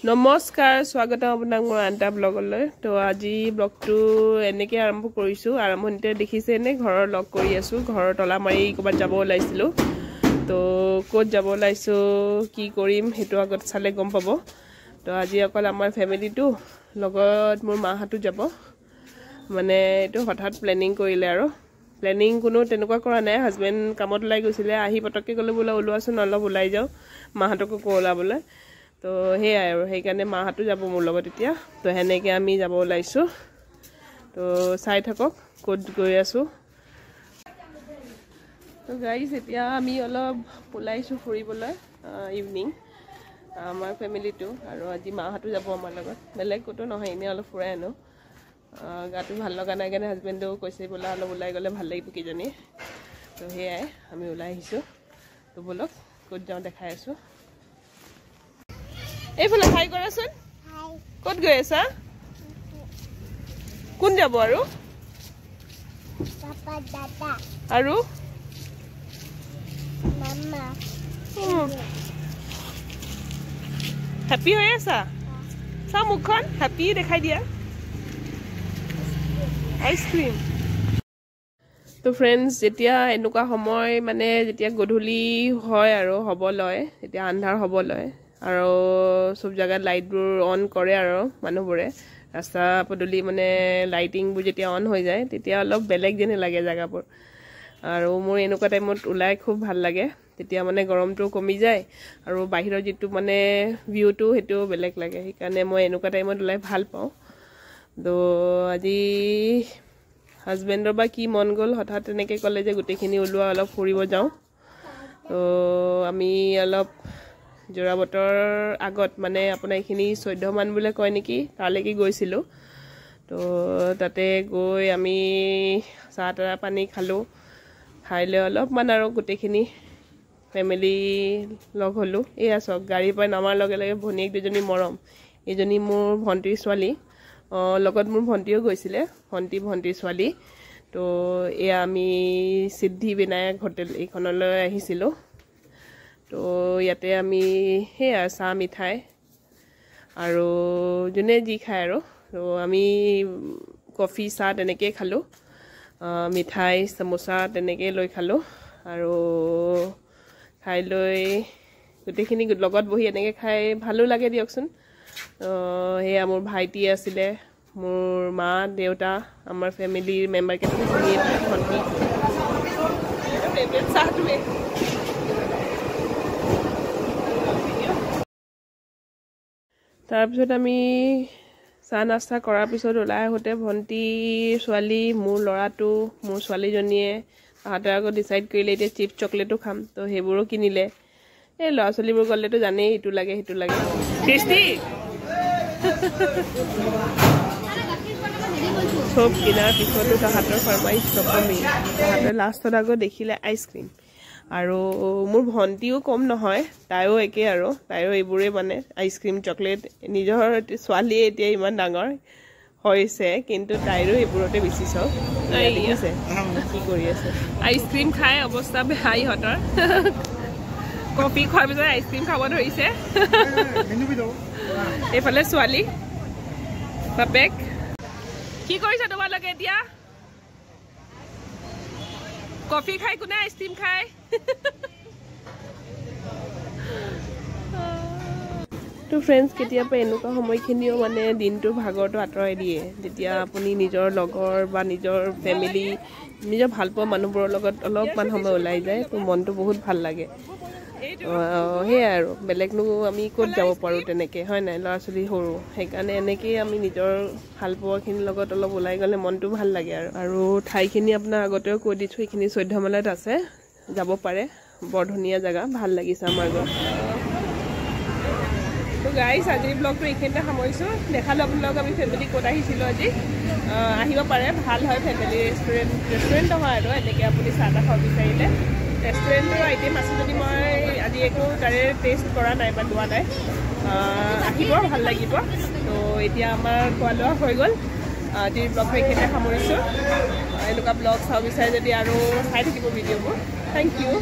নমস্কাৰ, স্বাগতম আপোনাক মোৰ আন এটা ব্লগলৈ। তো আজি ব্লগটো এনেকৈ আৰম্ভ কৰিছোঁ। আৰম্ভণিতে দেখিছে নে ঘৰৰ লগ কৰি আছোঁ, ঘৰৰ তলা মাৰি ক'ৰবাত যাব ওলাইছিলোঁ। তো ক'ত যাব ওলাইছোঁ, কি কৰিম সেইটো আগত চালে গম পাব। তো আজি অকল আমাৰ ফেমিলিটো, লগত মোৰ মাহঁতো যাব। মানে এইটো হঠাৎ প্লেনিং কৰিলে আৰু প্লেনিং কোনো তেনেকুৱা কৰা নাই। হাজবেণ্ড কামত ওলাই গৈছিলে, আহি পটককৈ ক'লে বোলে ওলোৱাচোন অলপ ওলাই যাওঁ, মাহঁতকো কওঁ ওলাবলৈ। তো সেয়াই আৰু সেইকাৰণে মাহঁতো যাব মোৰ লগত এতিয়া। তো সেনেকৈ আমি যাব ওলাইছোঁ। তো চাই থাকক ক'ত গৈ আছোঁ। তো গাইজ, এতিয়া আমি অলপ ওলাইছোঁ ফুৰিবলৈ ইভিনিং, আমাৰ ফেমিলিটো আৰু আজি মাহঁতো যাব আমাৰ লগত। বেলেগ ক'তো নহয়, এনেই অলপ ফুৰাই আনো। গাটো ভাল লগা নাই কাৰণে হাজবেণ্ডেও কৈছে বোলে অলপ ওলাই গ'লে ভাল লাগিব কিজানি। তো সেয়াই আমি ওলাই আহিছোঁ। তো ব'লক ক'ত যাওঁ দেখাই আছোঁ। এইফালে হাই কৰাচোন, ক'ত গৈ আছা, কোন যাব আৰু? আৰু হেপী হৈ আছা? চাওঁ মুখখন, হেপী দেখাই দিয়া। আইচক্ৰীম। তো ফ্ৰেণ্ডছ, যেতিয়া এনেকুৱা সময় মানে যেতিয়া গধূলি হয় আৰু হ'ব লয়, যেতিয়া আন্ধাৰ হ'ব লয় আৰু চব জেগাত লাইটবোৰ অন কৰে আৰু মানুহবোৰে ৰাস্তা পদূলি মানে লাইটিংবোৰ যেতিয়া অন হৈ যায় তেতিয়া অলপ বেলেগ যেনে লাগে জেগাবোৰ। আৰু মোৰ এনেকুৱা টাইমত ওলাই খুব ভাল লাগে, তেতিয়া মানে গৰমটো কমি যায় আৰু বাহিৰৰ যিটো মানে ভিউটো সেইটো বেলেগ লাগে। সেইকাৰণে মই এনেকুৱা টাইমত ওলাই ভাল পাওঁ। তো আজি হাজবেণ্ডৰ বা কি মন গ'ল, হঠাৎ তেনেকৈ ক'লে যে গোটেইখিনি ওলোৱা অলপ ফুৰিব যাওঁ। তো আমি অলপ যোৰাবটৰ আগত মানে আপোনাৰ এইখিনি 14মান বোলে কয় নেকি, তালৈকে গৈছিলোঁ। তো তাতে গৈ আমি চাহ তাহ পানী খালোঁ, খাই লৈ অলপমান আৰু গোটেইখিনি ফেমিলি লগ হ'লোঁ। এয়া চাওক, গাড়ীৰ পৰা নমাৰ লগে লগে ভনীয়েক দুজনী মৰম, এইজনী মোৰ ভণ্টিৰ ছোৱালী, লগত মোৰ ভণ্টিও গৈছিলে, ভণ্টিৰ ছোৱালী। তো এয়া আমি সিদ্ধি বিনায়ক হোটেল এইখনলৈ আহিছিলোঁ। তো ইয়াতে আমি সেয়া চাহ মিঠাই আৰু যোনে যি খায় আৰু, তো আমি কফি চাহ তেনেকৈয়ে খালোঁ, মিঠাই চামোচা তেনেকৈয়ে লৈ খালোঁ। আৰু খাই লৈ গোটেইখিনি লগত বহি এনেকৈ খাই ভালো লাগে দিয়কচোন। সেয়া মোৰ ভাইটি আছিলে, মোৰ মা দেউতা, আমাৰ ফেমিলিৰ মেম্বাৰকেইটা চিনিয়ে পায়, ভণ্টি। ফেভৰেট চাহটোৱে। তাৰপিছত আমি চাহ নাস্তা কৰাৰ পিছত ওলাই আহোঁতে ভণ্টিৰ ছোৱালী, মোৰ ল'ৰাটো, মোৰ ছোৱালীজনীয়ে তাহাঁতে আকৌ ডিচাইড কৰিলে এতিয়া চিপছ চকলেটো খাম, তো সেইবোৰো কিনিলে। এই ল'ৰা ছোৱালীবোৰ গ'লেতো জানেই ইটো লাগে সিটো লাগে। টেষ্টি চব কিনাৰ পিছতো তাহাঁতৰ ফৰমাইশ নকমেই। তাহাঁতে লাষ্টত আকৌ দেখিলে আইচক্ৰীম। আৰু মোৰ ভণ্টিও কম নহয়, তাইও একেই আৰু, তাইও এইবোৰেই মানে আইচক্ৰীম চকলেট। নিজৰ ছোৱালীয়ে এতিয়া ইমান ডাঙৰ হৈছে কিন্তু তাইৰো এইবোৰতে বেছি চখ। দেখিছে কি কৰি আছে, আইচক্ৰীম খাই অৱস্থা বেয়া ইহঁতৰ। কফি খোৱাৰ পিছত আইচক্ৰীম খাব ধৰিছে। এইফালে ছোৱালী বাপেক। কি কৰিছা তোমালোকে এতিয়া? কফি খাই কোনে আইচক্ৰীম খায়? তো ফ্ৰেণ্ডছ, কেতিয়াবা এনেকুৱা সময়খিনিও মানে দিনটোৰ ভাগৰটো আঁতৰাই দিয়ে, যেতিয়া আপুনি নিজৰ লগৰ বা নিজৰ ফেমিলি, নিজৰ ভালপোৱা মানুহবোৰৰ লগত অলপমান সময় ওলাই যায়, তো মনটো বহুত ভাল লাগে। সেয়াই আৰু, বেলেগনো আমি ক'ত যাব পাৰোঁ তেনেকৈ, হয় নাই? ল'ৰা ছোৱালী সৰু, সেইকাৰণে এনেকৈয়ে আমি নিজৰ ভালপোৱাখিনিৰ লগত অলপ ওলাই গ'লে মনটো ভাল লাগে। আৰু আৰু ঠাইখিনি আপোনাৰ আগতেও কৈ দিছোঁ, এইখিনি 14 মাইলত আছে, যাব পাৰে, বৰ ধুনীয়া জেগা, ভাল লাগিছে আমাৰ গৈ। তো গাইজ, আজিৰ ব্লগটো এইখিনিতে সামৰিছোঁ। দেখালোঁ আপোনালোক আমি ফেমিলি ক'ত আহিছিলোঁ আজি। আহিব পাৰে, ভাল হয় ফেমিলি ৰেষ্টুৰেণ্ট, ৰেষ্টুৰেণ্ট নহয় আৰু এনেকৈ আপুনি চাহ তাহ খাব বিচাৰিলে। ৰেষ্টুৰেণ্টৰ আইটেম আছে যদি মই আজি একো তাৰে টেষ্ট কৰা নাই বা লোৱা নাই, আহিব, ভাল লাগিব। তো এতিয়া আমাৰ খোৱা লোৱা হৈ গ'ল। আজিৰ ব্লগটো এইখিনিতে সামৰিছোঁ। এনেকুৱা ব্লগ চাব বিচাৰে যদি আৰু চাই থাকিব ভিডিঅ'বোৰ। Thank you.